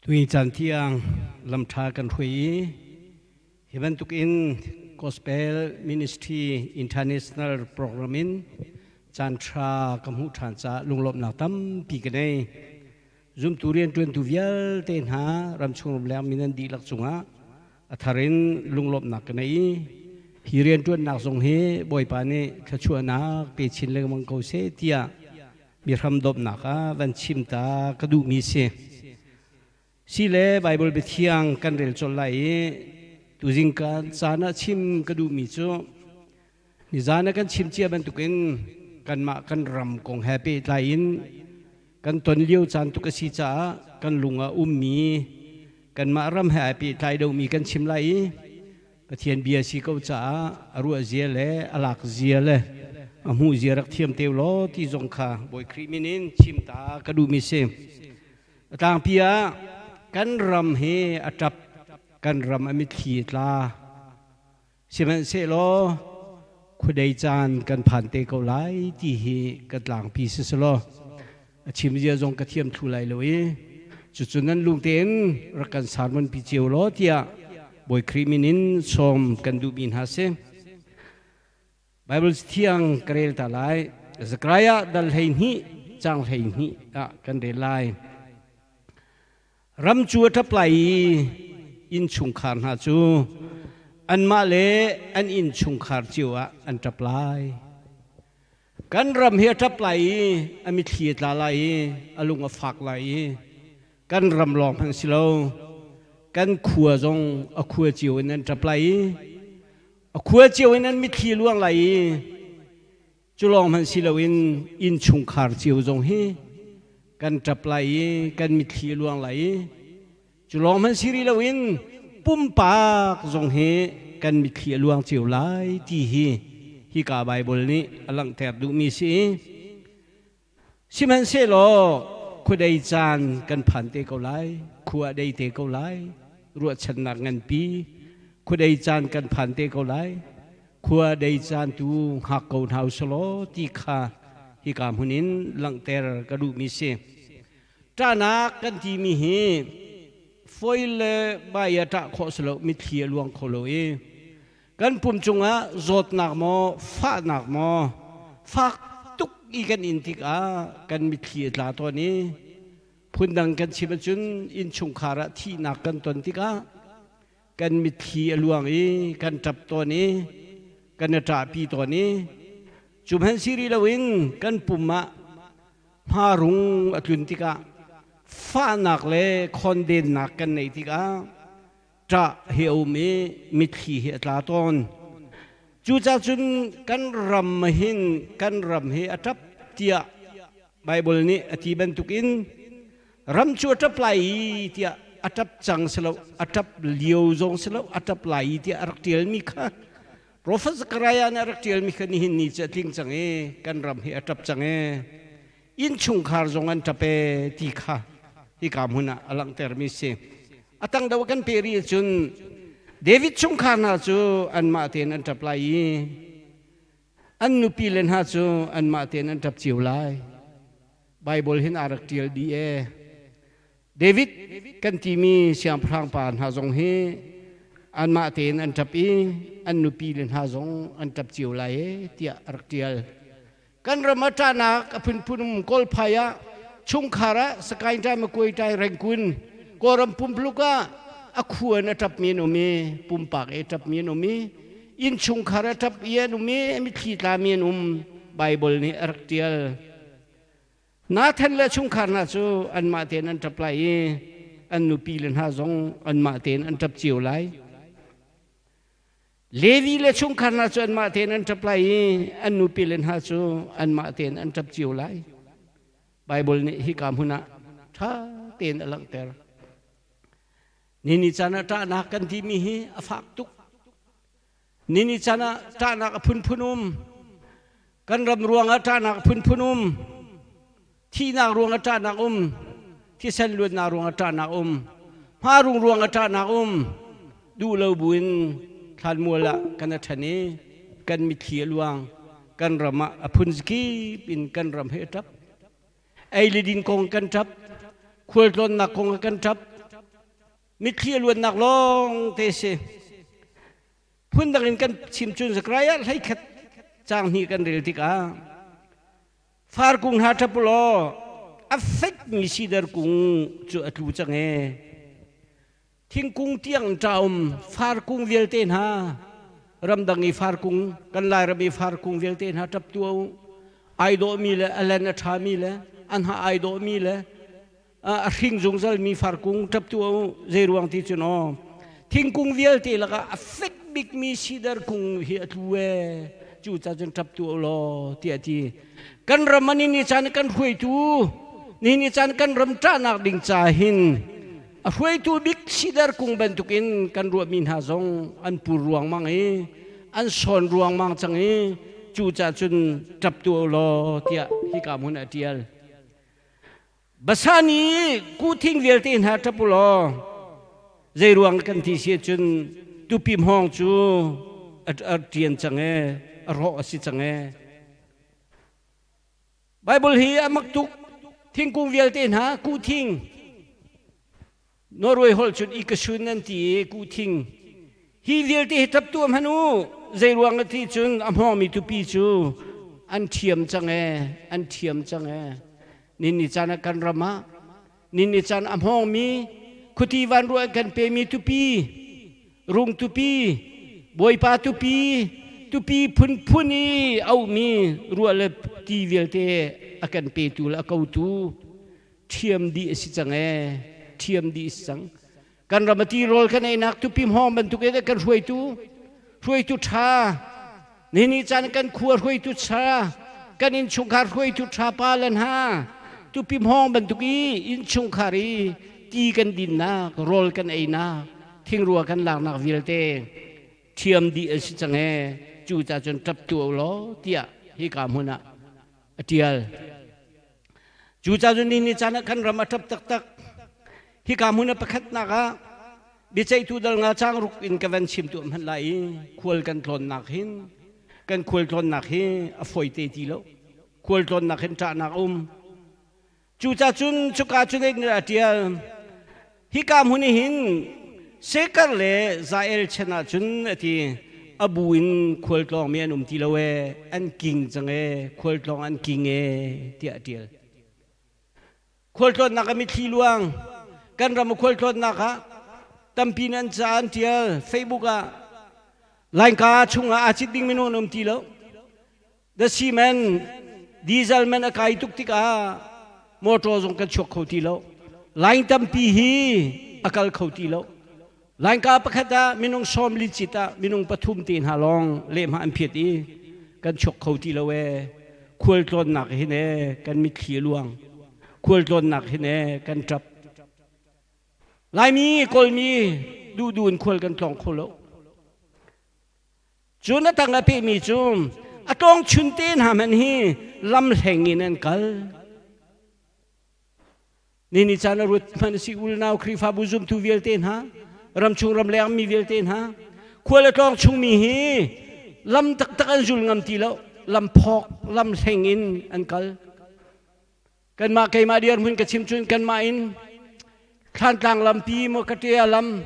Tui caan tiang lamṭha kan hruai i hi bantukin Gospel Ministry International program in caanṭha ka hmuh ṭhan caah lunglawmhnak tampi ka nei. Zumtu rianṭuantu vialte hna ramchung ramleng mi nan dihlak cungah a thar in lunglawmhnak ka nei i hi rianṭuannak zong hi Bawipa nih thluachuahnak pe chin lengmang ko seh tiah mihram dawpnak ah van chim ta ka duhmi si. Si le Baibal biathiang kan rel colh lai i tuzing ka caan ah chim ka duhmi cu nizan ah kan chim cia bantukin kanmah kan ram kong he pehtlai in kan ton lio caan tuk a si caah kan lung ah ummi kanmah ram he ai pehtlai lomi kan chim lai i Pathian bia si ko caah a ruah zia le a lak zia le a hmuh zia rak thiam te law ti zong kha Bawi Khrih min in chim ta ka duhmi si. A tlangpi ah kan ram hi a ṭap, kan ram a mitthli a tla. Sihmanhsehlaw khuadei caan kan phan te ko lai ti hi ka tlangpi si selaw a chim zia zong ka thiam thlu lai lo i cucu nan lung tein rak kan sermon pi cio law tiah Bawi Khrih min in sawm kan duhmi hna si. Bible thiang ka rel ta lai. Zechariah dal 12 cang 12 ah kan rel lai. Ram cu a ṭap lai i innchungkhar hna cu anmah le an innchungkhar cio ah an ṭap lai. Kan ram hi a ṭap lai i a mitthli a tla lai i a lung a fak lai i kan ram lawng hmanh si lo kan khua zong a khua cio in an ṭap lai i a khua cio in an mitthli a luang lai i cu lawng hmanh si loin innchungkhar cio zong hi kan ṭap lai i kan mitthli a luang lai i Cu lawng hmanh si rih loin pumpak zong hi kan mitthli a luang cio lai ti hi hika Baibal nih a langhter duhmi si. Sihmanhsehlaw khuadei caan kan phan te ko lai, khua a dei te ko lai, ruahchannak nganpi khuadei caan kan phan te ko lai, khua dei caan tu hngak ko hna usalaw ti kha hika hmun in langhter ka duhmi si. Ṭahnak kan timi hi foi le bai a ṭah khawh si lo, mitthli a luang kho lo i kan pum cungah zawtnak maw fahnak maw fak tuk i kan in tikah kan mitthli a tla tawn i phundang kan chim ahcun innchungkhar ah thihnak kan ton tikah kan mitthli a luang i kan ṭap tawn i kan i ṭahpi tawn i cu hmanh si rih loin kan pum ah hmarung a tlun tikah fahnak le khondennak kan neih tikah ṭah hi a um i mitthli hi a tla tawn. Cucaah cun kan ram hin kan ram hi a ṭap tiah Baibal nih a ti bantukin ram cu a ṭap lai i tiah a ṭap cang si lo a ṭap lio zong si lo a ṭap lai i tiah a rak ṭialmi kha Profet Zechariah nih a rak ṭialmi kha nihin ni cu a tling cang i kan ram hi a ṭap cang i innchungkhar zong an ṭap e ti kha hika hmun ah a langhtermi si. A tang deuh kan peh rih cun David chungkhar hna cu anmah tein an ṭap lai i an nupi le hna cu anmah tein an ṭap cio lai. Baibal hin aa rak ṭial dih ee. David kan timi siangpahrang pa hna zong hi anmah tein an ṭap i an nupi le hna zong an ṭap cio lai e tiah a rak ṭial. Kan ram a ṭahnak a phunphun um Kawlphai ah chungkhar ah Sakaing ṭai Makuai ṭai Rengkun Kawlram pumpuluk ah a khu in a ṭapmi an um i pumpak i a ṭapmi an um i innchungkhar a ṭap i an um i mitthli tlami an um Baibal nih a rak ṭial. Nathan le chungkhar hna cu anmah tein an ṭap lai i an nupi le hna zong anmah tein an ṭap cio lai. Levi le chungkhar hna cu anmah tein an ṭap lai i an nupi le hna cu anmah tein an ṭap cio lai. Baibal nih hika hmun ah ṭha tein a langhter. Nini caan ah ṭahnak kan timi hi a fak tuk. Nini caan ah ṭahnak a phunphun um. Kan ram ruangah ṭahnak a phunphun um. Thihnak ruangah ṭahnak um. Thisen luatnak ruangah ṭahnak um. Hmarung ruangah ṭahnak um. Duh lo buin thlanmual ah kan a ṭhen i kan mitthli a luang. Kan ram ah a phun kip in kan ram hi a ṭap. Ei le din kong kan ṭap. Khualtlawnnak kong ah kan ṭap. Mitthli a luannak lawng te si. Phundang in kan chim cun Zechariah 11 caang hnih kan rel tikah far kung hna ṭap law a fekmi sidar kung cu a tlu cang ee. Thingkung tiang ṭaum far kung vialte hna ramdang i far kung kan Lairam i far kung vialte hna ṭap tuah u. Ai dawhmi le a len a ṭhami le an ha ai dawhmi le a hring zungzalmi farkung ṭap tuah u zei ruang ti cun aw thingkung vialte lakah a fek bikmi sidar kung hi a tlu ee cu ca cun ṭap tuah u law tiah a ti. Kan ram ah ni caan kan hruaitu ni ni caan kan ram ṭahnak ding ca hin a hruaitu bik sidar kung bantukin kan ruahmi hna zong an pur ruangmang i an sawn ruangmang cang i cu ca cun ṭap tuah u law tiah hika hmun a ṭial. Basan i kuhthing vialte hna ṭap u law zeiruang kan ti si ahcun tupi hmawng cu a ṭian cang ee, a rawh a si cang ee. Baibal hi a mak tuk. Thingkung vialte hna kuhthing Norway holh cun ikasun an ti i kuhthing hi vialte hi ṭap tuah hmanh u zeiruang a ti cun a hmawngmi tupi cu an ṭhiam cang ee an ṭhiam cang ee nini caan ah kan ram ah nini caan a hmawngmi khuati vanruah kan pemi tupi rung tupi bawipa tupi tupi phunphun i auhmi ruah le ti vialte a kan petu le a kotu Ṭhiam dih a si cang ee, ṭhiam dih a si cang. Kan ram a tirawl kan einak tupi hmawng bantuk in kan hruaitu, hruaitu ṭha, nini caan kan khua hruaitu ṭha, kan innchungkhar hruaitu ṭha pa le hna, tupi hmawng bantuk i innchungkhar i ti kan dinnak, rawl kan einak, thingrua kan laknak vialte ṭhiam dih an si cang ee. Cu ca cun ṭap tu law tiah hika hmun ah a ṭial. Cucaah cun ni ni caan ah kan ram a ṭap taktak. Hika hmun a pakhatnak ah biaceihtu dal nga caang ruk in ka van chim tuah hmanh lai i khual kan tlawnnak hin kan khual tlawnnak hi a fawite ti lo. Khual tlawnnak hin ṭahnak a um. Cucaah cun cuka cun a ṭial. Hika hmun i hin Sekar le Zael chan ah cun a ti a bu in khualtlawngmi an um ti lo ee, an king cang ee, khualtlawng an king ee tiah a ṭial. Khualtlawnnak a mitthli luang kan ram a khualtlawnnak ah tampi in an ca an ṭial Facebook ah Lainka chungah aa cit ding minung an um ti lo. Dasi man, diesel man a kai tuk tikah motor zong kan chuak kho ti lo. Line tampi hi a kal kho ti lo. Line ka pakhat ah minung 40 cit ah minung pathum te hna lawng lehhmah an phiat i kan chuak kho ti lo ee. Khualtlawnnak hin ee kan mitthli a luang. Khualtlawnnak hin ee kan ṭap. Laimi, Kawlmi duhduh in khual kan tlawng kho lo. Cun a tang a pehmi cu a tlawng chunte hna hmanh hi lam hleng in an kal. Nini caan a ruat hmanh si ulnau Khrihfabu zumtu vialte hna, ramchung ramleng mi vialte hna, khual a tlawng chungmi hi lam taktak an zul ngam ti lo, lam phawk, lam hleng in an kal. Kanmah keimah dirhmun ka chim cun kanmah in Thlantlang lampi maw Kaṭia lam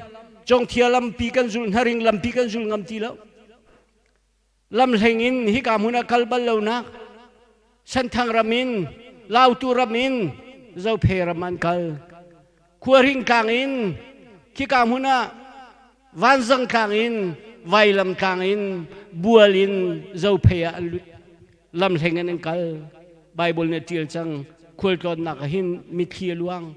Congthia lampi kan zul Hnaring lampi kan zul ngam ti lo. Lamhleng in hika hmun ah kal bal lonak Senthang ram in Lautu ram in Zophe ram an kal. Khuahring tlang in khika hmun ah Vanzang tlang in Vailam tlang in Bual in Zophei ah an lut. Lamhleng in an kal. Bible nih a ṭial cang. Khualtlawnnak ah hin mitthli a luang.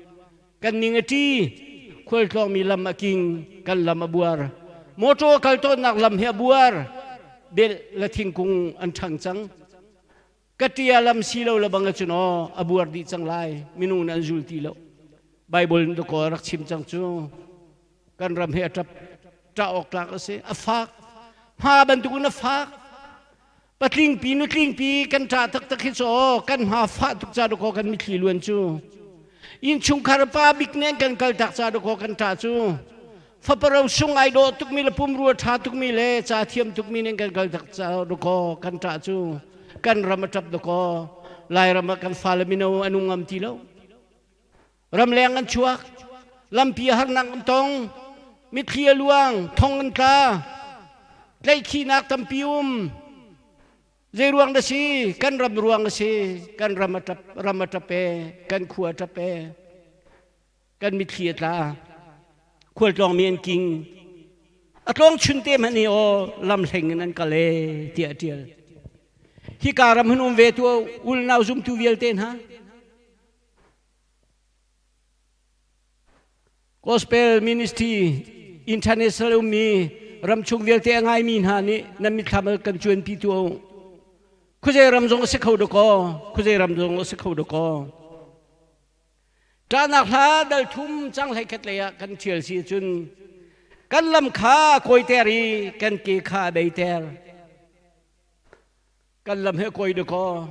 Kan ning a ṭi. Khualtlawngmi lam a king. Kan lam a buar. Motor kal tawnnak lam hi a buar. Bel le thingkung an ṭhang cang. Ka ṭia lam si lo le bang cun aw a buar dih cang lai. Minung nih an zul ti lo. Bible nih dakaw a rak chim cang cu. Kan ram hi a ṭap ṭah awk tlak a si. A fak. Hma bantukin a fak. Patlingpi nutlingpi kan ṭah taktak hi cu aw kan hma fah tuk ca dakaw kan mitthli luan cu. Innchungkhar pa bik nih an kan kaltak ca dakaw kan ṭah cu. Faparo sung ai dawh tukmi le pumrua ṭha tukmi le ca thiam tukmi nih an kan kaltak ca dakaw kan ṭah cu. Kan ram a ṭap dakaw. Lairam ah kan fale mino an um ngam ti lo. Ramleng an chuak. Lampi harnak an tong. Mitthli a luang, thong an tla. Tlaihkhihnak tampi um. Zei ruang dah si? Kan ram ruang a si. Kan ram a ṭap, ram a ṭap e, kan khua a ṭap e. Kan mitthli a tla. Khualtlawng mi an king. A tlawng chun te hmanh hi aw lam hleng in an kal e tiah a ṭial. Hika ram hin um ve tu ulnau zumtu vialte hna. Gospel Ministry International ummi ramchung vialte a ngaimi hna nih nan mitthlam kan cuanpi tu khuazei ram zong a si kho dakaw khuazei ram zong a si kho dakaw Ṭahnak hla dal thum cang hlei khat lei ah kan ṭhial si cun kan lam kha a kawiter i kan ke kha a beiter. Kan lam he kawi dakaw.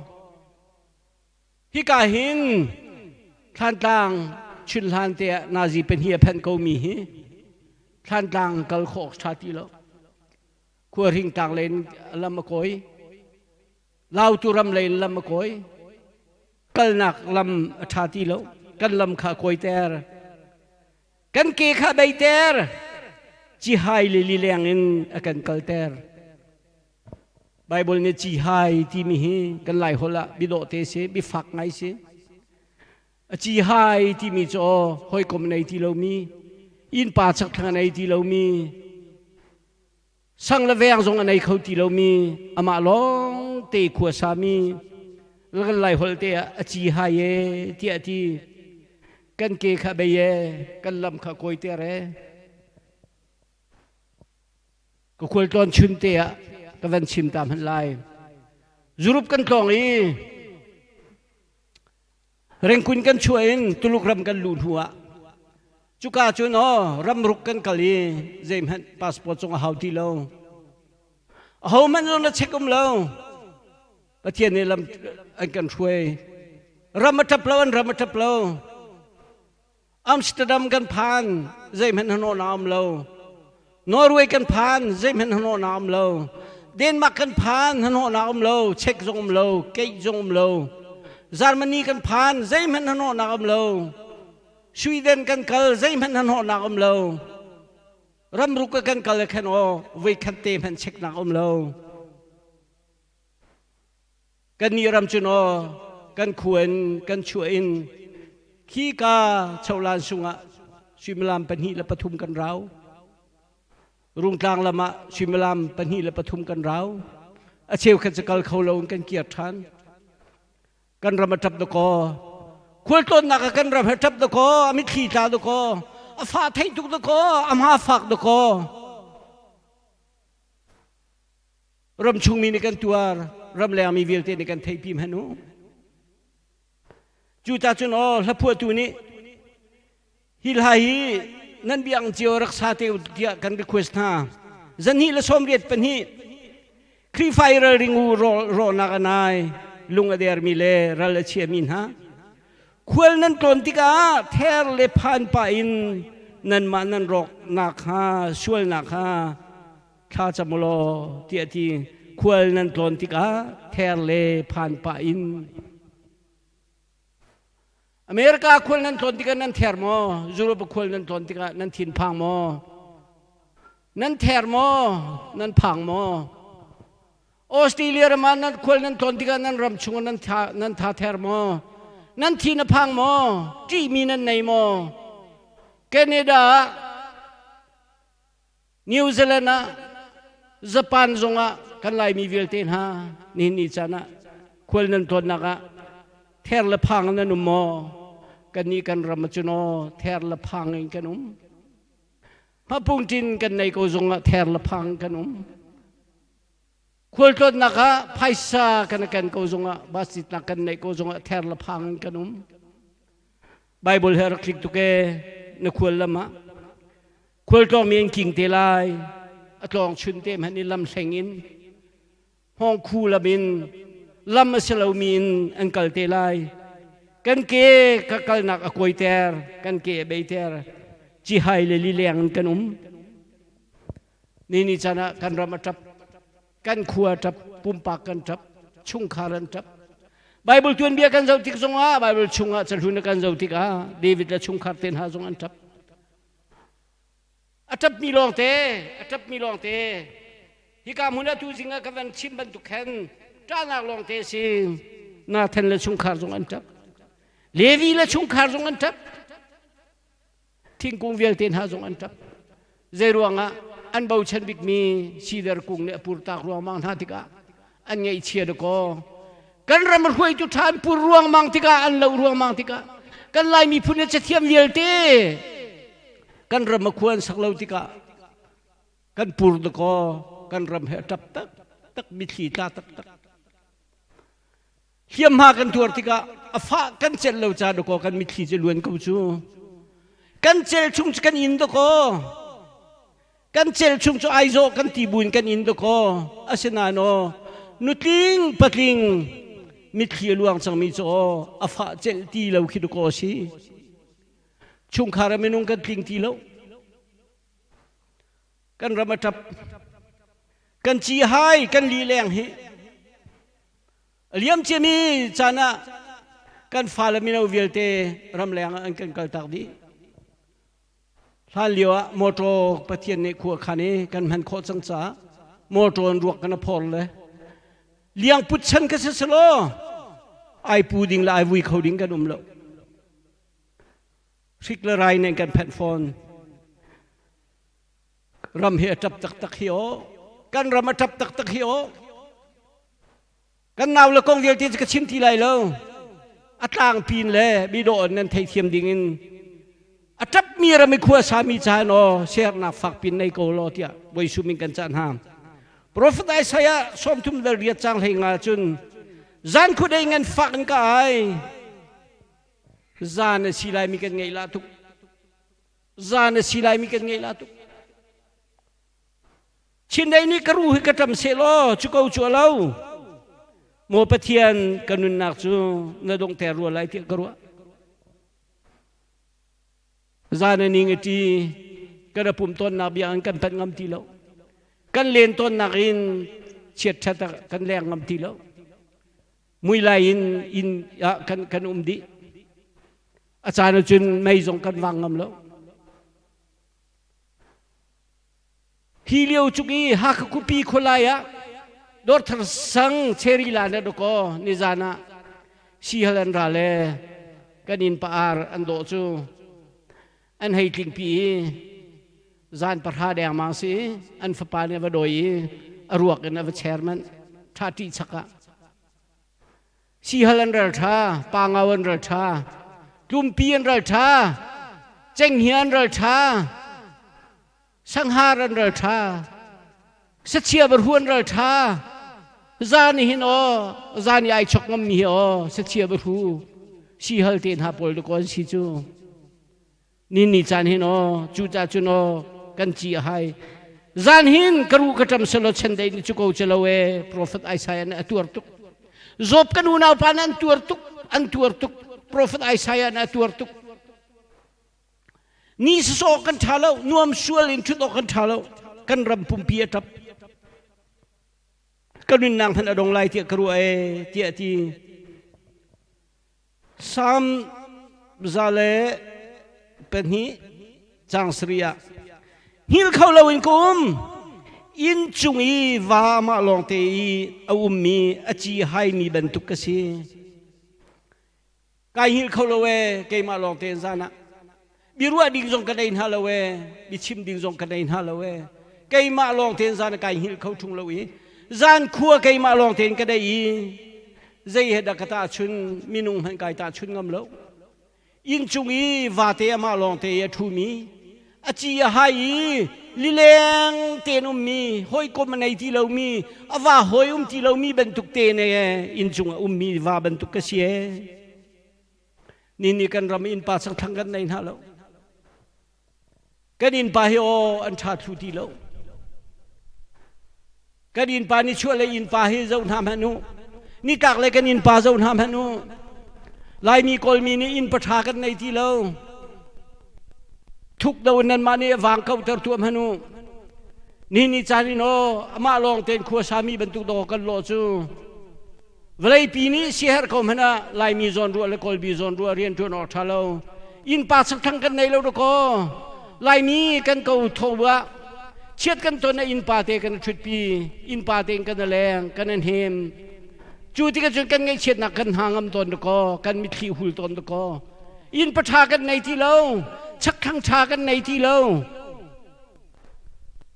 Hika hin Thlantlang chunhlan te ah nazi pahnih a phanh ko mi hi Thlantlang kal khawh ṭha ti lo. Khua hringtlang len lam a kawi. Lautu ram lei in lam a kawi. Kalnak lam a ṭha ti lo. Kan lam kha a kawiter. Kan ke kha beiter. Cihai le lileng in a kan kalter. Bible nih cihai timi hi kan Lai holh ah bidawh te si, bifak ngai si. A cihai timi cu hawikom nei ti lomi, innpa chakthlang nei ti lomi, sang le veng zong a nei kho ti lomi amah lawng te khua sami kan lai holh te ah a ci hai e tiah ti kan ke kha bei e kan lam kha kawi ter e ka khual tlawn chun te ah ka van chim ta hmanh lai Europe kan tlawng i Rengkun kan chuah in Tuluk ram kan luh hnu ah cuka cun aw ramruk kan kal i zeihmanh passport zong a hau ti lo. Ahohmanh zong na check um lo. Pathian nih lam an kan hruai. Ram a ṭap lo, an ram a ṭap lo. Amsterdam kan phan, zeihmanh hnawhnak um lo. Norway kan phan, zeihmanh hnawhnak um lo. Denmark kan phan, hnawhnak um lo. Czech zong um lo, Keih zong um lo. Germany kan phan, zeihmanh hnawhnak um lo. Sweden kan kal, zeihmanh hnawhnak um lo. Ramruk kan kal khan aw, voi khat te hmanh check nak um lo. Kannih ram cu naw kan khua in kan chuah in khika cholan sungah suimilam 2 le 3 kan rau. Rungtlang lam ah suimilam 2 le 3 kan rau. A cheukhat cu kal kho lo in kan kir ṭhan. Kan ram a ṭap dakaw. Khualtlawnnak ah kan ram a ṭap dakaw, a mitthli tla dakaw, a fa thei tuk dakaw, a hma fak dakaw. Ramchungmi nih kan tuar, ramlengmi vialte nih kan theihpi hmanh u. Cu ta cun aw hlaphuahtu nih hi hla hi nan biang cio rak sa te u tiah kan request hna. Zanhnih le 82 Khrihfa i ralring u rawhnak a nai lung a dermi le ral a chiami hna khual nan tlawn tikah ther le phan pah in nanmah nan rawknak kha sualnak kha Thla cam u law tiah ti khual nan tlawn tikah ther le phan pah in America khual nan tlawn tikah nan ther maw? Europe khual nan tlawn tikah nan thin phang maw? Nan ther maw? Nan phang maw? Australia ram ah nan khual nan tlawn tikah nan ram chung nan tha nan tha ther maw? Nan thin a phang maw? Ṭihmi nan nei maw? Canada ah New Zealand ah Japan zongah kan Laimi vialte hna nihin ni caan ah khual nan tlawnnak ah ther le phang nan um maw? Kannih kan ram ah cun aw ther le phang in kan um. Hmapungṭin kan nei ko zongah ther le phang kan um. Khualtlawnnak ah phaisa kan ken ko zongah basitnak kan neih ko zongah ther le phang in kan um. Bible he rak tlik tuk ee na khual lam ah. Khualtlawngmi an king te lai a tlawng chun te hmanh in lam hleng in hngawng khu lam in lam a si lomi in an kal te lai kan ke ka kalnak a kawiter kan ke a beiter cihai le lileng in kan um ni ni caan ah kan ram a ṭap kan khua a ṭap pumpak kan ṭap chungkhar an ṭap Bible tuanbia kan zoh tik zongah Bible chungah cahlun kan zoh tikah David le chungkhar te hna zong an ṭap. A ṭapmi lawngte, a ṭapmi lawngte. Hika hmun ah tu zing ah ka van chim bantuk khan ṭahnak lawngte a si. Nathan le chungkhar zong an ṭap. Levi le chungkhar zong an ṭap. Thingkung vialte hna zong an ṭap. Zei ruangah an bochan bikmi sidar kung nih a purtak ruangmang hna tikah an ngaihchia dakaw. Kan ram hruaitu ṭha an pur ruangmang tikah an loh ruangmang tikah kan Lai miphun le cathiam vialte kan ram a khua an sak lo tikah kan pur dakaw kan ram he a ṭap taktak mithli tla taktak. Hliamhma kan tuar tikah a fah kan celh lo ca dakaw kan mitthli cu luan ko cu. Kan cel chung cu kan in dakaw. Kan cel chung cu ai zawh kan ti buin kan in dakaw. Asinain aw nutling patling mitthli a luang cangmi cu aw a fah celh ti lo khi dakaw a si. Chungkhar a minung kan tling ti lo. Kan ram a ṭap. Kan ci hai kan li leng hi. A liam ciami caan ah kan fale mino vialte ramleng ah an kan kaltak dih. Hlan lio ah motor Pathian nih khua khan i kan hman khawh cang caah motor in ruak kan a phor le liang put chan ka si selaw ai pu ding le ai vui kho ding kan um lo. Hrik le rai nen kan phenh fawn. Ram hi a ṭap taktak hi aw. Kan ram a ṭap taktak hi aw. Kan nau le kong vialte cu ka chim ti lai lo. A tlangpin le bidawh in nan theithiam ding in a ṭapmi ram i khua sami caan aw sernak fakpin nei ko law tiah voi sum in kan cah hna. Profet Isaiah 38 caang 15 cun zan khudei ngan fak in ka ai. Zan a si lai mi kan ngeih lah tuk. Zan a si lai mi kan ngeih lah tuk. Chindeih nih ka ruh hi ka ṭam sehlaw cu ko cu a lo. Maw Pathian ka nunnak cu na donghter rua lai tiah ka ruah. Zan a ning a ṭi kan a pum tawnnak bia in kan panh ngam ti lo. Kan len tawnnak in chiat ṭhat ah kan leng ngam ti lo. Muilai in inn ah kan, kan um dih. A caan ahcun mei zong kan vang ngam lo. Hi lio cuk i Hakha khuapi khualai ah Dawrthar sang Cherry Lan ah dakaw nizan ah sihal an ra le kan inn pa ar an dawh cu an hei tlingpi i zan pahra dengmang si an fapa nih a va dawi i a ruak in a va cher manh ṭha ṭih chak ah Sihal an ral ṭha, pangau an ral ṭha, tlumpi an ral ṭha, cenghngia an ral ṭha, sanghar an ral ṭha, sachia barhu an ral ṭha. Zan hin aw, zan i ai chok ngammi hi aw, sachia barhu, sihal te hna pawl dakaw an si cu. Ni ni caan hin aw cu ca cun aw kan ci a hai zan hin ka ruh ka ṭam selaw chendei ni cu ko celo e profet Isaiah nih a tuar tuk Job kan unau pa nih an tuar tuk an tuar tuk profet Isaiah nih a tuar tuk ni sawsawh kan ṭha lo nuam sual in ṭhut awk kan ṭha lo kan ram pumpi a ṭap ka nunnak hmanh a dong lai tiah ka ruah e tiah ti Salm 102 caang sarih ah hngilh kho loin ka um inn cung i va amah lawngte i a ummi a ci haimi bantuk ka si kai hngilh kho lo ee keimah lawngte in zan ah biaruah ding zong ka nei hna lo ee biachim ding zong ka nei hna lo ee keimah lawng tein zan kai hngilh kho ṭung lo i zan khua keimah lawng tein ka dei i zei he dah ka tahchun minung hmanh kai tahchun ngam lo inn cung i vate amah lawng te i a ṭhumi a ci a hai i lileng tein ummi hawikom a nei ti lomi a va hawi um ti lomi bantuk te ne inn cung a ummi va bantuk ka si ee Ni ni kan ram innpa changthlang kan nei hna lo. Kan innpa hi aw an ṭha thlu ti lo. Kan innpa ni chuah le innpa hi zoh hna hmanh u. Nitlak le kan innpa zoh hna hmanh u. Laimi Kawlmi nih innpa ṭha kan nei ti lo. Thuk do in nanmah nih vang kauhter tuah hmanh u. Ni ni caan in aw amah lawng tein khua sami bantuk dawh kan lawh cu. Vawleipi nih siaherh ko hmanh ah Laimi zawnruah le Kawlmi zawnruah rianṭuan awk ṭha lo. Innpa chakthlang kan nei lo dakaw. Laimi kan ko tho ah chiat kan ton a innpa te kan ṭhutpi, innpa te kan leng, kan hnem. Cu tikah cun kan ngaihchiatnak kan hna ngam tawn dakaw, kan mitthli hul tawn dakaw. Inn paṭha kan nei ti lo, chakthlang ṭha kan nei ti lo.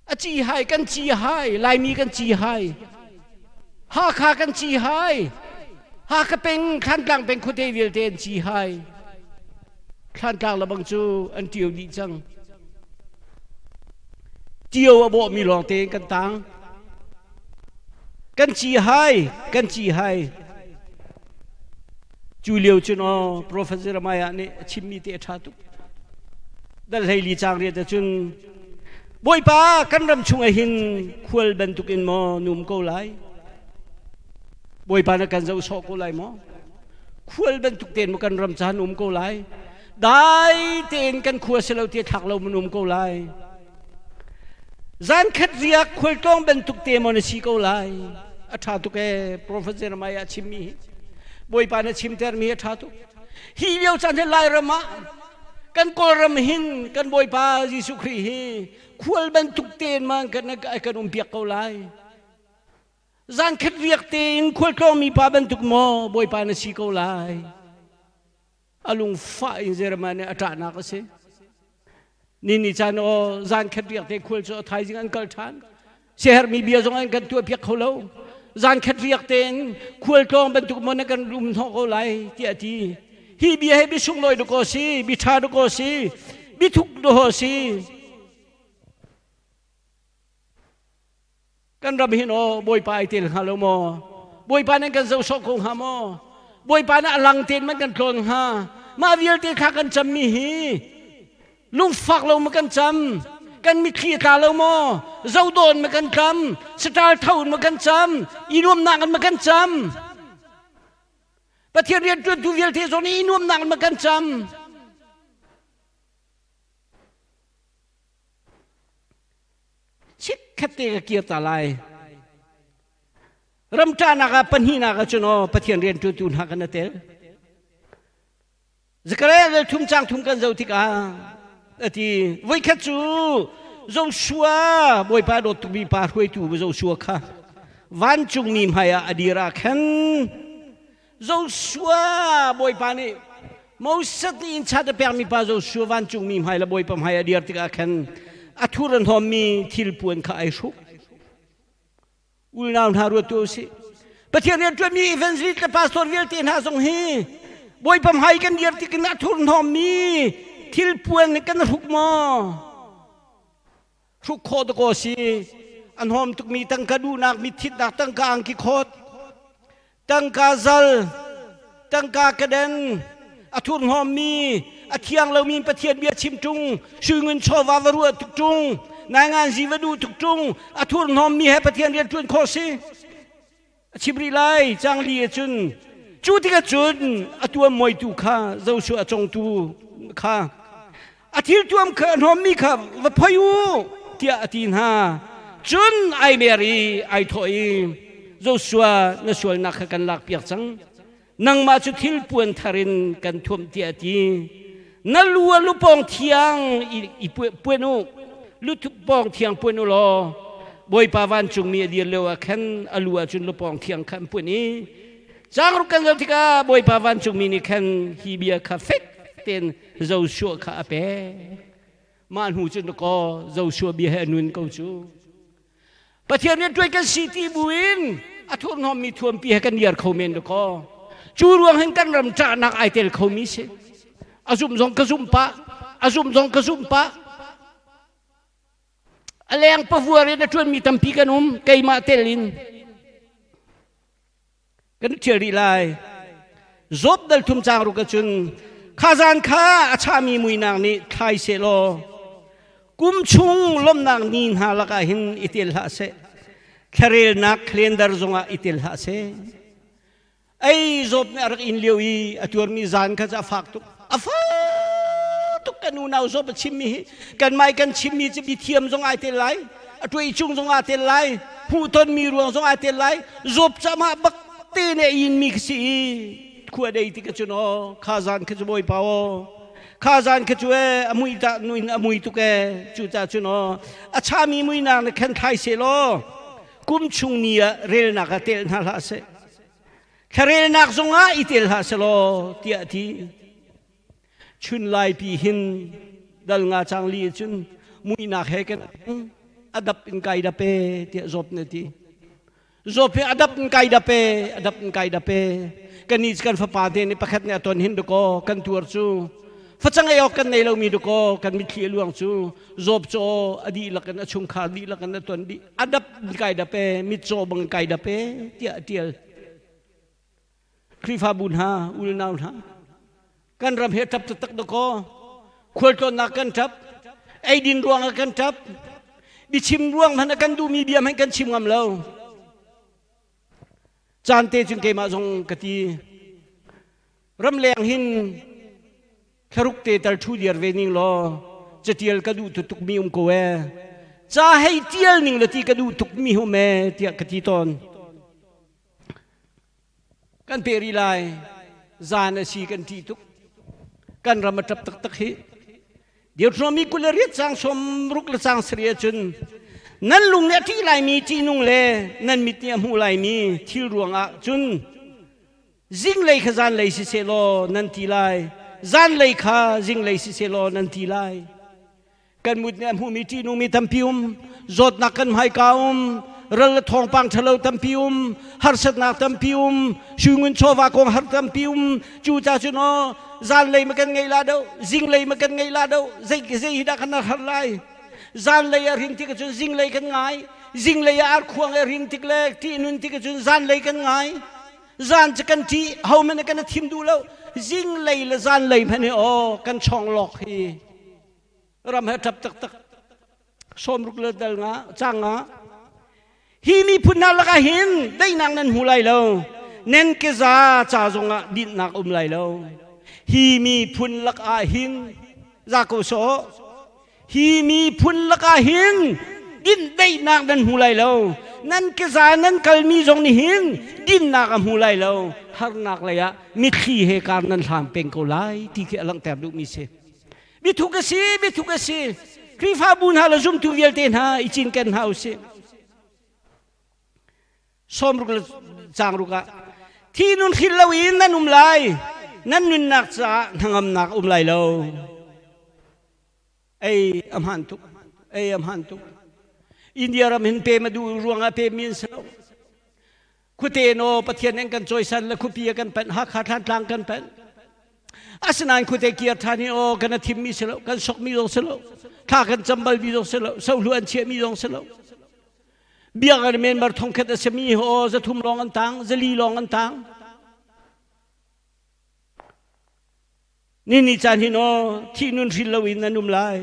A ci hai kan ci hai, Laimi kan ci hai. Hakha kan ci hai. Hakha peng, Thlantlang peng khuate vialte an ci hai. Thlantlang lebang cu an ṭio dih cang. Ṭio a bawhmi lawngte kan tang. Kan ci hai, kan ci hai. Cu lio cun aw Profet Jeremiah nih a chimmi te a ṭha tuk. Dal 14 caang 8 ahcun Bawipa kan ram chungah hin khual bantukin maw num ko lai? Bawipa na kan zoh sawh ko lai maw? Khual bantuk tein maw kan ram caan um ko lai? Dai tein kan khua si lo ti thlak lo mun um ko lai? Zan khat riak khualtlawng bantuk te maw na si ko lai? A ṭha tuk ee, Profet Jeremiah chimmi hi. Bawipa na chimtermi a ṭha tuk. Hi lio caan hi Lairam ah kan Kawlram hin kan Bawipa Jesuh Khrih hi khual bantuk tein ma kan kan um piak ko lai. Zan khat riak tein khualtlawngmi pa bantuk maw Bawipa na si ko lai? A lungfah in Jeremiah nih a ṭahnak a si. Ni ni caan aw zan khat riak te khual cu a thaizing an kal ṭhan. Siaherhmi bia zong an kan tuahpiak kho lo. Zan khat riak tein khualtlawng bantuk maw na kan um hnawh ko lai tiah a ti. Hi bia hi bia sunglawi dawkaw si, bia ṭha dawkaw si, bia thuk dawkaw si. Kan ram hin aw Bawipa ai tel hnga lo maw? Bawipa nan kan zoh sawh ko hnga maw? Bawipa na a lang tein man kan tlawn hnga? Mah vialte kha kan cammi hi lungfak lo ma kan cam? Kan mitthli a tla lo maw? Zodawn ma kan cam? Saṭal tho in ma kan cam? I nuamnak in ma kan cam? Pathian rianṭuantu vialte zong nih i nuamnak in ma kan cam? Chikkhat te ka kir ta lai. Ramṭahnak ah pahnihnak ah cun aw Pathian rianṭuantu hna kan tel. Zakariah le thum cang thum kan zoh tikah a ti voikhat cu Joshua Bawipa dawt tukmi pa hruaitu Joshua kha vancungmi hmaiah a dir ah khan Joshua Bawipa nih Moses nih inn chat a pekmi pa Joshua vancungmi hmai le Bawipa hmai a dir tikah khan a thur a hnawmmi thilpuan kha ai hruk. Unau hna ruat tu usih. Pathian rianṭuanmi evangelist le pastor vialte hna zong hi Bawipa hmai kan dir tik in a thur hnawmmi thilpuan kan hruk maw? Hruk khawh dakaw si. A hnawm tukmi tangka duhnak, mitthitnak tangka angki khawt. Tangka zal, tangka kaden, a thurhnawmmi, a thiang lomi Pathian bia chim ṭung, sui ngun chawva va ruah tuk ṭung, nainganzi va duh tuk ṭung, a thurhnawmmi he Pathian rian ṭuan khawh si. A chim rih lai, cang li ah cun, cu tikah cun a tuam moitu kha, Joshua a congtu kha, a thil tuam kha a hnawmmi kha va phoi u tiah a ti hna cun ai mer i ai thawh i Joshua na sualnak kha kan lakpiak cang nangmah cu thil puan thar in kan thuamh tiah a ti na lu a lupawng thiang i puan u lupawng thiang puan u law Bawipa vancungmi a dir lio ah khan a lu ah cun lupawng thiang kha an puan i Caangruk kan zoh tikah Bawipa vancungmi nih khan hi bia kha fek tein Joshua kha a pek. Mah hnu cun kaw Joshua bia he a nun ko cu. Pathian rianṭuan kan si ti buin a thurhnawmmi thuampi he kan iar kho men kaw. Cu ruang hin kan ram ṭahnak ai tel khomi si. A zumh zong ka zumh pah, a zumh zong ka zumh pah. A leng pavuar in a ṭuanmi tampi kan um, keimah tel in. Kan ṭhial rih lai. Job dal thum caang ruk ahcun kha zan kha a chahmi muinak nih thlai sehlaw kum chung lawmhnak ni hna lakah hin i tel hlah seh. Thlarelnak calendar zongah i tel hlah seh. Ei Job nih a rak in lio i a tuarmi zan kha cu a fak tuk. A fak tuk kan unau Job a chimmi hi kanmah i kan chimmi cu bithiam zong ai tel lai. A tuai chung zong aa tel lai hmuhtonmi ruang zong aa tel lai Job cu amah bak te nih a inmi khi si i khua dei ti ka cun aw kha zan kha cu Bawipa aw. Kha zan kha cu e a mui ta nuin a mui tuk e cu ca cun aw a chami muinak na khen thlai se law kum chung ni ah relnak ah tel hna hlah seh. Thlarelnak zongah i tel hlah selaw tiah a ti. Chun laipi hin dal nga cang li cun muihnak he kan adap in kai dap e tiah zawp na ti. Zawp he adap in kai dap e adap in kai dap e kan ni kan fapa te nih pakhat nih a ton hin dukaw kan tuar cu facang ei awk kan nei lomi dukaw kan mitthli a luang cu zawp caw a dihlak in a chungkhar dihlak in a ton dih adap in kai dap e mitcaw bang kai dap e tiah a tial. Khrihfabu hna, unau hna, kan ram hi a ṭap taktak dakaw. Khualtlawnnak kan ṭap, eidin ruangah kan ṭap, biachim ruang hmanh ah kan duhmi bia hmanh kan chim ngam lo. Caan te cun keimah zong ka ti. Ramleng hin thlaruk te tal ṭhu diar ve ning law catial ka duh tuk mi um ko ee. Ca hei tial ning la ti ka duh tuk mi hum ee tiah ka ti tawn. Kan pe rih lai. Zan a si kan ṭih tuk. Kan ram a ṭap taktak hi. Deuteronomy 28 caang 60 le caang sarih ahcun nan lung nih a ṭih laimi ṭihnung le nan mit nih a hmuh laimi thil ruangah cun zinglei kha zanlei si sehlaw nan ti lai zanlei kha zinglei si sehlaw nan ti lai kan mut nih a hmuhmi ṭihnungmi tampi um zawtnak kan hmaika um ral le thawngpang ṭhalo tampi um harsatnak tampi um suingun chawva kong har tampi um cu ca cun aw zanlei ma kan ngei la do zinglei ma kan ngei la do zei zei hi dah kan har lai zanlei a rin tik cun zinglei kan ngai zinglei ah arkhuang a rin tik le ṭihnun tik cun zanlei kan ngai zan cu kan ṭih ho man kan thim duh lo zinglei le zanlei hmanh hi aw kan chong lok hi ram he ṭap taktak 60 le dal nga cang nga hi miphun hna lakah hin daihnak nan hmu lai lo nan keza ca zongah dinhnak um lai lo hi miphun lakah hin za ko sawh hi miphun lakah hin din daihnak nan hmu lai lo nan keza nan kalmi zong nih hin dinnak a hmu lai lo harnak lei ah mitthli he kar nan hlang peng ko lai ti khi a langhter duhmi si Biathuk a si, biathuk a si. Khrihfabu hna le zumtu vialte hna i cinken hna usih. 60 le caang ruk ah thi nun hril lo in nan um lai nan nunnak caah hnangamnak um lai lo ei a hmaan tuk ei a hmaan tuk India ram hin pem a duh ruangah pem mi an si lo khuate no Pathian in kan cawisan le khuapi a kan panh Hakha Thlantlang kan panh asinain khuate kiar ṭhan hi aw kan a thimmi si lo kan sokmi zong si lo thla kan cam balmi zong si lo sohlu an chiahmi zong si lo biak an member thongkhat a simi aw zathum lawng an tang zali lawng an tang Ni ni caan hin aw thih nun hril loin nan um lai.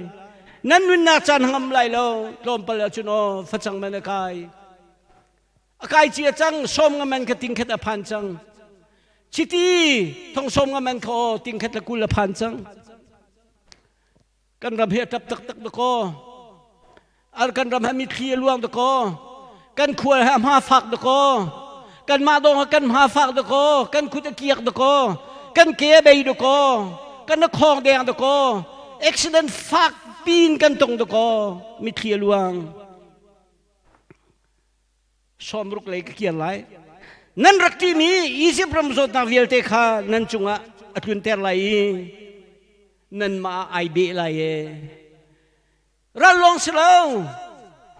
Nan nunnak caan hngam lai lo. Tlawmpal ahcun aw facang man a kai. A kai cia cang sawm nga man kha ting khat a phan cang. Chiti thong sawm nga man kha aw ting khat le 20 a phan cang. Kan ram hi a ṭap taktak dakaw. Ar kan ram hi mitthli a luang dakaw. Kan khual hi a hma fak dakaw. Kanmah dawng ah kan hma fak dakaw. Kan kut a kiak dakaw. Kan ke a bei dakaw. Kan a khawng deng dakaw. Accident fak pin kan tong dakaw. Mitthli a luang. 60 lei ka kir lai. Nan rak ṭihmi Izipt ram zawtnak vialte kha nan cungah a tlunter lai i nanmah ah ai beh lai e. Ral lawng si lo,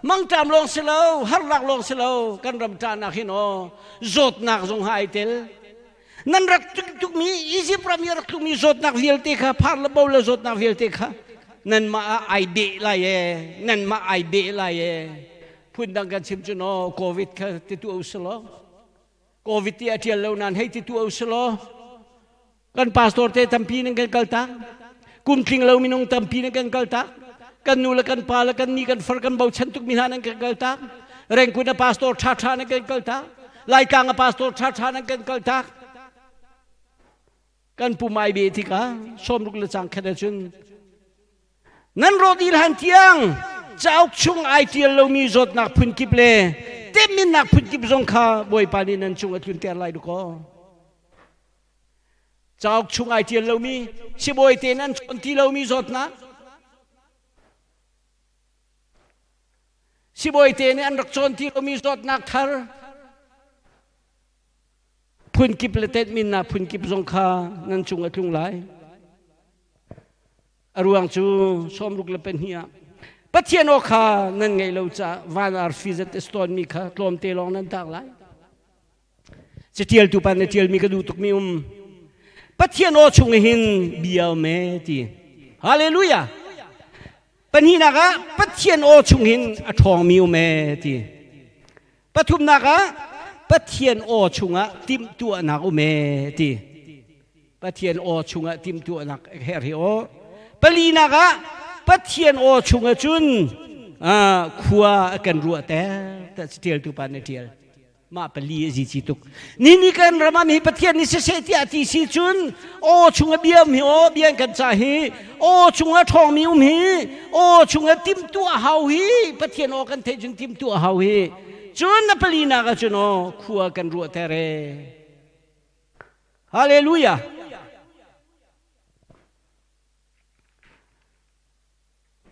mangṭam lawng si lo, harnak lawng si lo, kan ram ṭahnak hin aw zawtnak zong ha ai tel. Nan rak tukmi Izipt ram i rak tlukmi zawtnak vialte kha phar le bo le zawtnak vialte kha nanmah ah ai beh lai e, nanmah ai beh lai e. Phundang kan chim cu no COVID kha ti tu usulaw. COVID ti a ṭial lo nain hei ti tu usulaw. Kan pastor te tampi nan kan kal tak. Kum tling lo minung tampi nan kan kal tak. Kan nu le kan pa le kan ni kan far kan bochan tuk mi hna nan kan kal tak. Rengkun a pastor ṭha ṭha nan kan kal tak. Laitlang a pastor ṭha ṭha nan kan kal tak. Kan pum ai be tikah 60 le cang khat ahcun Nan rawt dih hlan tiang cauk chung ai ṭial lomi zawtnak phunkip le temminnak phunkip zong kha Bawipa nih nan cung a tlunter lai dakaw. Cauk chung ai ṭial lomi, sibawi tein an chawn ti lomi zawtnak, sibawi te nih an rak cawn ti lomi zawtnak thar, phunkip le tetminnak phunkip zong kha nan cung a tlung lai. A ruang cu 62 ah Pathian aw kha nan ngaih lo caah van arfi zat a stawnmi kha tlawmte lawng nan tak lai. Catialtu pa na tialmi ka duh tukmi um. Pathian aw chung hin bia um e ti. Hallelujah. Pahnihnak ah Pathian aw chung hin a ṭhawngmi um e ti. Pathumnak ah Pathian aw chungah timhtuahnak um e ti. Pathian aw chungah timhtuahnak her hi aw. Palinak ah Pathian aw chungah cun khua a kan ruahter ta tialtu pa na tial. Mah pali a zici tuk. Ni ni kan ram ah mi Pathian nih siseh tiah ti si cun aw chung a bia um hi aw bia kan ca hi aw chung a ṭhawng mi um hi aw chung a timhtuah hau hi Pathian aw kan theih cun timhtuah hau hi cun na pali nak ah cun aw khua kan ruah ter e. Hallelujah.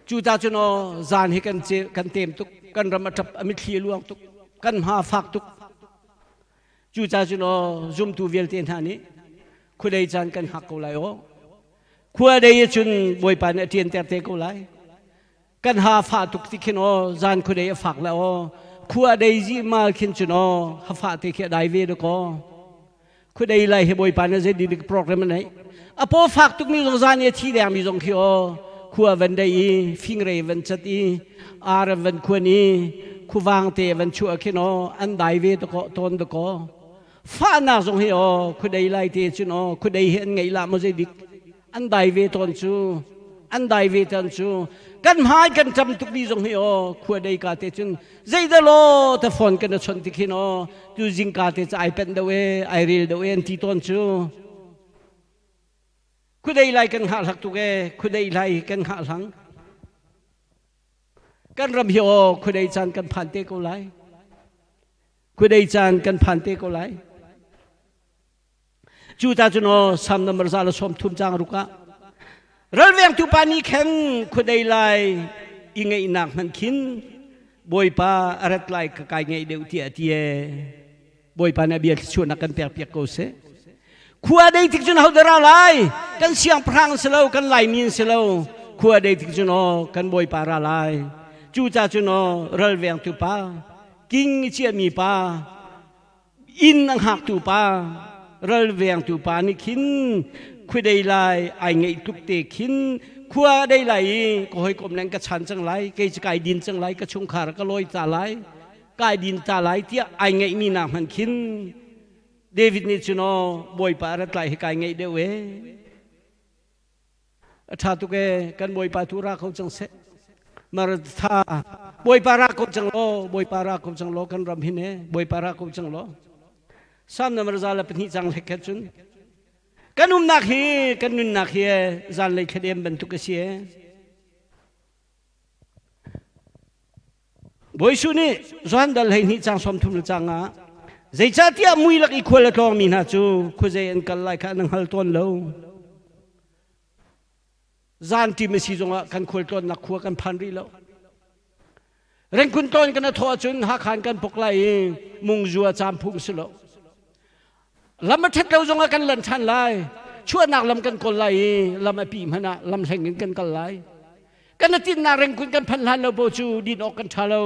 Cu ta cun aw zan hi kan kan tem tuk kan ram a ṭap a mitthli a luang tuk kan hma fak tuk cu ca cun aw zumtu vialte hna nih khuadei caan kan hngak ko lai aw khua dei cun Bawipa nih a ṭianter te ko lai kan ha fah tuk ti khin aw zan khuadei a fak le aw khua dei zi mal khin cun aw ha fah te khi a dai ve dakaw Khuadei lai hi Bawipa nih zei dik program a neih. A paw fak tukmi zong zan i a thi dengmi zong khi aw khua van dei i fingrei van cat i ar van khuan i khuavang te van chuah khin aw an dai ve dakaw tawn dakaw. Fahnak zong hi aw khuadei lai te cun aw khuadei hi an ngeih la maw zei dik an dai ve tawn cu an dai ve tawn cu kan hmai kan ṭam tukmi zong hi aw khua dei ka te cun zeidah law ta phone kan chon ti khin aw tu zingka te ca ai penh deuh e ai rel deuh e an ti tawn cu khudei lai kan hngah hlak tuk e khudei lai kan hngah hlang kan ram hi aw khudei caan kan phan te ko lai khudei caan kan phan te ko lai Cu ta cun aw Salm number 130 caang ruk ah ralvengtu pa nih khan khuadei lai i ngeihnak hmanh khin Bawipa a rat lai ka kai ngeih deuh tiah a ti ee. Bawipa nih a bia thluachuahnak kan pek piak ko seh. Khua dei tik cun hodah ra lai? Kan siangpahrang si lo, kan Laimi si lo. Khua dei tik cun aw kan Bawipa ra lai. Cu ca cun aw ralvengtu pa, king i ciahmi pa, inn a hngaktu pa ralvengtu pa nih khin khuadei lai ai ngeih tuk te khin khua dei lai i ka hawikom le ka chan cang lai kei cu kai din cang lai ka chungkhar ka lawi ta lai kai din ta lai tiah ai ngeihmi nak hmanh khin David nih cun aw Bawipa rat lai hi kai ngeih deuh e A ṭha tuk ee, kan Bawipa tu ra kho cang seh. Maratha, Bawipa ra ko cang law, Bawipa ra ko cang law, kan ram hin ee, Bawipa ra ko cang law. Salm number 102 cang hlek khat cun kan umnak hi kan nunnak hi zanlei thladem bantuk a si ee. Bawi Jesuh nih Johan dal 12 caang 30 le caang ah zeicahtiah mui lak i khual a tlawngmi hna cu khuazei an kal lai kha an hngal tawn lo. Zan ṭim a si zongah kan khual tlawnnak khua kan phan rih lo. Rengkun tawn kan a thawh ahcun Hakha in kan pok lai i mungzua caam phung si lo. Lam a ṭhat lo zongah kan lan ṭhan lai. Chuahnak lam kan kawl lai i lam a pi hmanh ah lam hleng in kan kal lai. Kan a tinnak rengkun kan phanh hlan lo po cu din awk kan ṭha lo.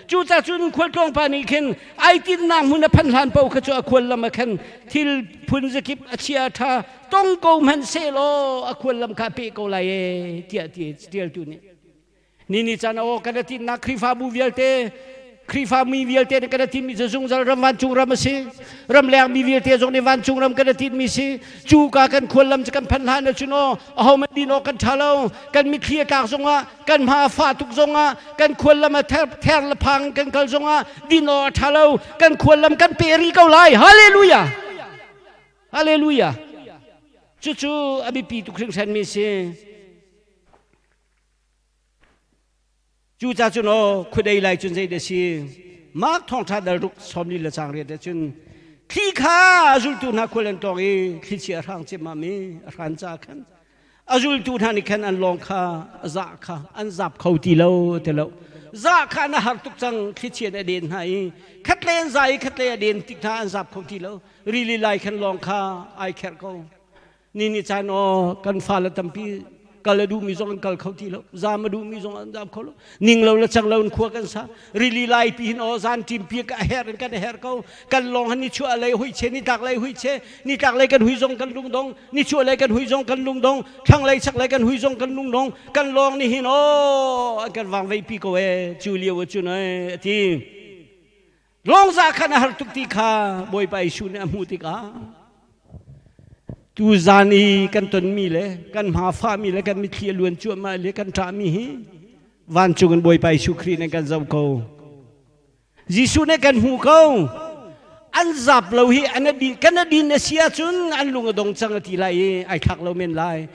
Cucaah cun khualtlawng pa nih khin ai tinnak hmun a phanh hlan paoh kha cu a khual lam ah khan thil phun zakip a chia a ṭha tong ko hmanh sehlaw a khual lam kha a peh ko lai ee tiah ti ṭialtu nih Ni ni caan aw kan tinnak Khrihfabu vialte Khrihfa mi vialte nih kan tinmi cu zungzal ram vancung ram a si. Ramleng mi vialte zong nih vancung ram kan tinmi si. Cu ka kan khual lam cu kan phanh hlan ahcun aw aho man din awk kan ṭha lo. Kan mitthli a tlak zongah kan hma a fah tuk zongah kan khual lam a ther, ther le phang kan kal zongah din awk a ṭha lo. Kan khual lam kan pe rih ko lai. Hallelujah! Hallelujah! Cucu a biapi tuk hringhranmi si. Cucaah cun aw khuadei lai cun zei dah si? Mark thawngṭha dal ruk 44 cun. Thli kha a zultu hna khual an tlawng i thlichia a hrang ciammam i a hran ca khan a zultu hna nih khan an lawng kha a zah kha an zap kho ti lo ti lo. Zah kha an har tuk cang, thlichia nih a den hna i khatlei an za i khatlei a den tik hna an zap kho ti lo. Rili lai khan lawng kha ai kherh ko. Ni ni caan aw kan fale tampi kal a duhmi zong an kal kho ti lo, zaam a duhmi zong an zaam kho lo, ning lo le cang lo in khua kan sa. Rili lai pi hin aw zan ṭim pi ka her in kan her ko. Kan lawng han ni chuah lei hui che, ni tlak lei hui che, ni tlak lei kan hui zong kan lung dong, ni chuah lei kan hui zong kan lung dong, thlang lei chak lei kan hui zong kan lung dong. Kan lawng ni hin aw an kan vang vei pi ko e cu lio cun e ati. Lawngza khan a har tuk ti kha Bawipa Jesuh nih a hmuh tikah tu zan i kan tonmi le kan hma fahmi le kan mitthli a luan cuahmah le kan ṭahmi hi vancung in Bawipa Jesuh Khrih nih kan zoh ko. Jesuh nih kan hmu ko. An zap lo hi an adin kan adin a si ahcun an lung a dong cang a ti lai i ai thlak lo men lai.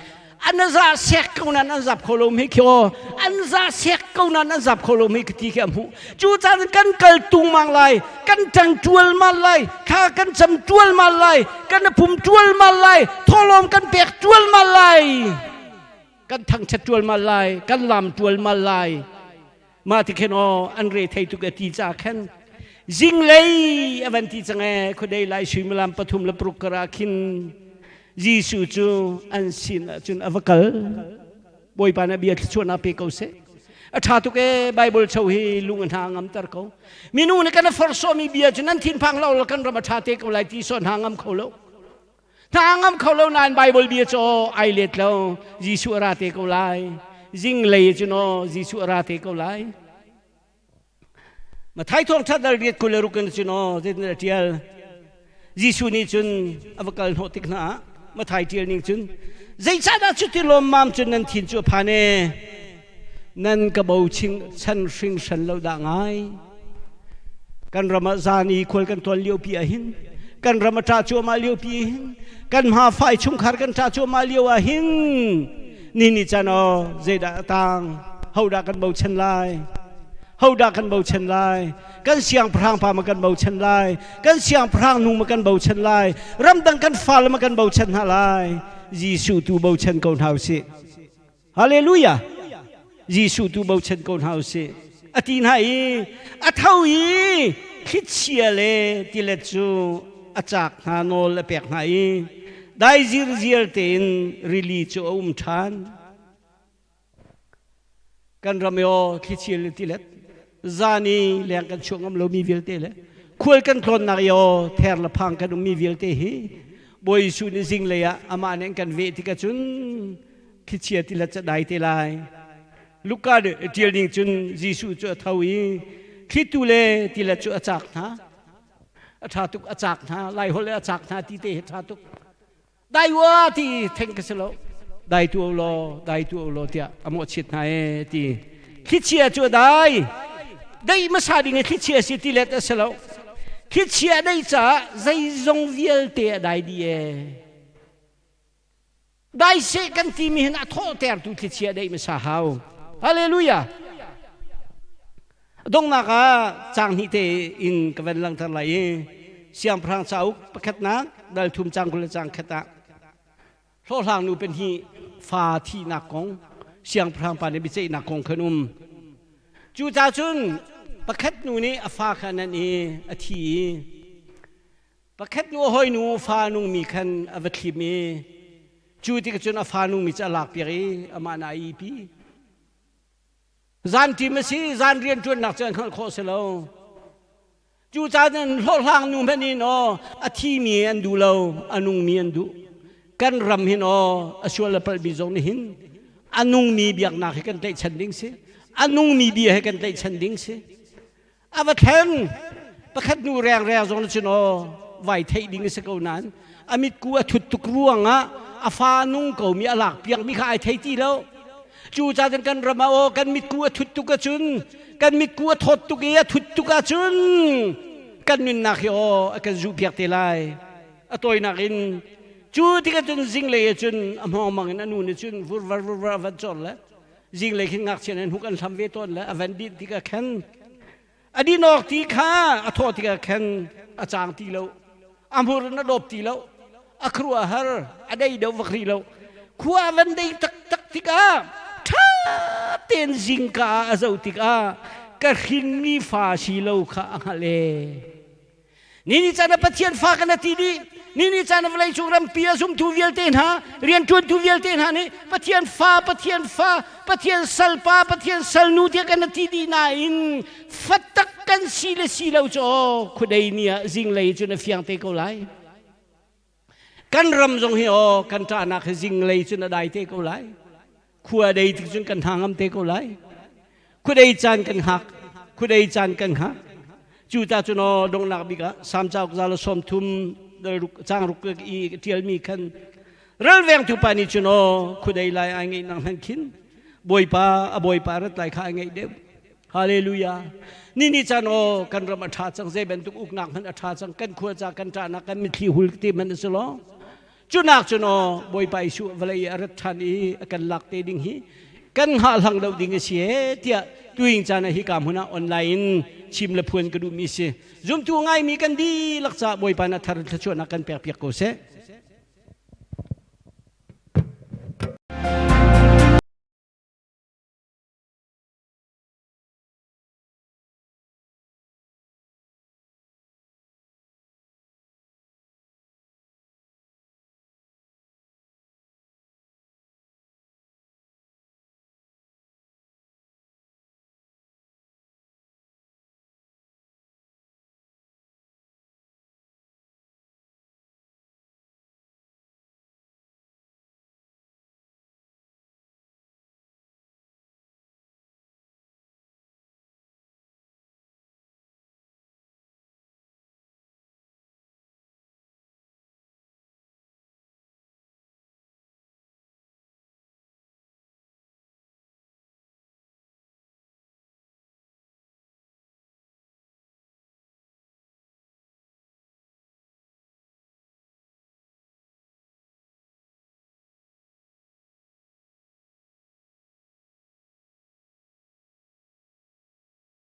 An za sek ko nan an zap kho lo mi khi aw an za sek ko nan an zap kho lo mi ti khi a hmuh. Cu caan kan kal tung mang lai, kan ṭang ṭual mal lai, thla kan cam ṭual mal lai, kan pum ṭual mal lai, thawhlawm kan pek ṭual mal lai, kan thangṭhat ṭual mal lai, kan lam ṭual mal lai. Mah ti khin aw an re thei tuk a ti ca khan zinglei a van ti cang e khuadei lai suimilam 3 le 6 kara khin Jesuh cu an sin ah cun a va kal. Bawipa nih bia thluachuahnak pe ko seh. A ṭha tuk e Bible cho hi lung a hna ngamter ko. Minung nih kan a forh mi bia cu nan thinphang lo kan ram a ṭha te ko lai ti sawh hna ngam kho lo. Hna ngam kho lo nain Bible bia cu ai let lo. Jesuh a ra te ko lai. Zinglei cu no Jesuh a ra te ko lai. Mathai thawngṭha dal 26 in cun aw zeitin a ṭial. Jesuh nih cun a va kal hnawh tik hna ah Mathai ṭial ning cun, zeicahdah cuti lawmmam cun nan thin cu a phan e? Nan ka bochin chan hringhran lo dah ngai. Kan ram ah zan i khual kan tuan liopi ah hin, kan ram a ṭah cuahmah liopi hin, kan hma fai chungkhar kan ṭah cuahmah lio ah hin, ni ni caan aw zeidah a tang, hodah kan bochan lai? Hodah kan bochan lai? Kan siangpahrang pa ma kan bochan lai? Kan siangpahrang nu ma kan bochan lai? Ramdang kan fale ma kan bochan hna lai? Jesuh tu bochan ko hna usih. Hallelujah! Jesuh tu bochan ko hna usih. A ti hna i a tho i thlichia le tilet cu a cak hna, nawl a pek hna i dai zirziar tein rili cu a um ṭhan. Kan ram i aw thlichia le tilet zan i leng kan chuah ngam lomi vialte le khual kan tlawnnak i aw ther le phang kan ummi vialte hi Bawi Jesuh nih zinglei ah amah nih an kan veh tikah cun thlichia tilet cu dai te lai. Luka nih ṭial ding cun Jesuh cu a tho i thlitu le tilet cu a cak hna. A ṭha tuk, a cak hna. Laiholh le a cak hna ti te hi ṭha tuk. Dai ua ti theng ka si lo. Dai tu law, dai tu law tiah a mawhchiat hna e ti. Thlichia cu a dai. Dai hmasa ding i thlichia si tilet a si lo. Thlichia dai caah zeizong vialte a dai dih e. Dai seh kan timi hin a thawhtertu thlichia dai hmasa hau. Hallelujah. Donghnak ah caang hnih te in ka van langhter lai i Siangpahrang cauk pakhatnak dal thum caang 20 le caang khat ah hlawhhlang nu pahnih fa thihnak kong siangpahrang pa nih biaceihnak kong khan um. Cucaah cun pakhat nu nih a fa kha nan i a thi i pakhat nu a hawinu fa nungmi khan a va thlim i cu tikah cun a fa nungmi cu a lakpiak i amah na a ipi. Zanṭim a si, zan rianṭuannak cu an hngalh khawh si lo. Cucaah cun hlawhhlang nu hmanh in aw a thimi an duh lo, a nungmi an duh. Kan ram hin aw a sual le palhmi zong nih hin a nungmi biaknak hi kan tlaihchan ding si. A nungmi bia hi kan tlaihchan ding si. A va thleng pakhat nu rengreng zong cun aw vai theih ding a si ko nain a mitku a thut tuk ruangah a fa nung komi a lak piakmi kha ai thei ti lo. Cu cun kan ram ah aw kan mitku a thut tuk ahcun, kan mitku a thawt tuk i a thut tuk ahcun kan nunnak hi aw a kan zuh piak te lai. A tawinak in cu tikah cun zinglei ah cun a hmawngmang in a nu nih cun vurvar vurvar a van cor le zinglei khin ngakchia nih an huk an hlam ve tawn le a van dinh tikah khan a din awk ti kha a thawh tikah khan a cang ti lo. A hmur in a dawp ti lo. A khuaruahhar a dei deuh vak rih lo. Khua a van dei taktak tikah ṭha tein zingka ah a zoh tikah ka hrinmi fa si lo kha a hngalh ee. Ni ni caan ah Pathian fa kan ti dih. Ni ni caan ah vawleicung rampi a zumtu vialte hna, rianṭuantu vialte hna nih Pathian fa, Pathian fa, Pathian salpa, Pathian salnu tiah kan ti dih nain fatak kan si le si lo cu aw khuadei ni ah zinglei cu na fiang te ko lai. Kan ram zong hi aw kan ṭahnak hi zinglei cu na dai te ko lai. Khua dei tik cun kan hna ngam te ko lai. Khuadei caan kan hngak. Khuadei caan kan hngak. Cu ta cun aw donghnak bik ah Salm cauk za le 30 caang ruk i ṭialmi khan ralvengtu pa nih cun aw khuadei lai ai ngeih nang hmanh khin Bawipa a Bawipa rat lai kha ai ngeih deuh. Hallelujah. Ni ni caan aw kan ram a ṭha cang zei bantuk uknak hmanh a ṭha cang kan khua ca kan ṭahnak kan mitthli hul te hmanh a si lo. Cunak cun aw Bawipa Jesuh vawlei i a rat ṭhan i a kan lak te ding hi kan hngahhlang lo ding a si ee tiah tuing caan ah hika hmun ah online in chim le phuan ka duhmi si. Zumtu ngaimi kan dihlak caah Bawipa na thar thluachuahnak kan pek piak ko seh.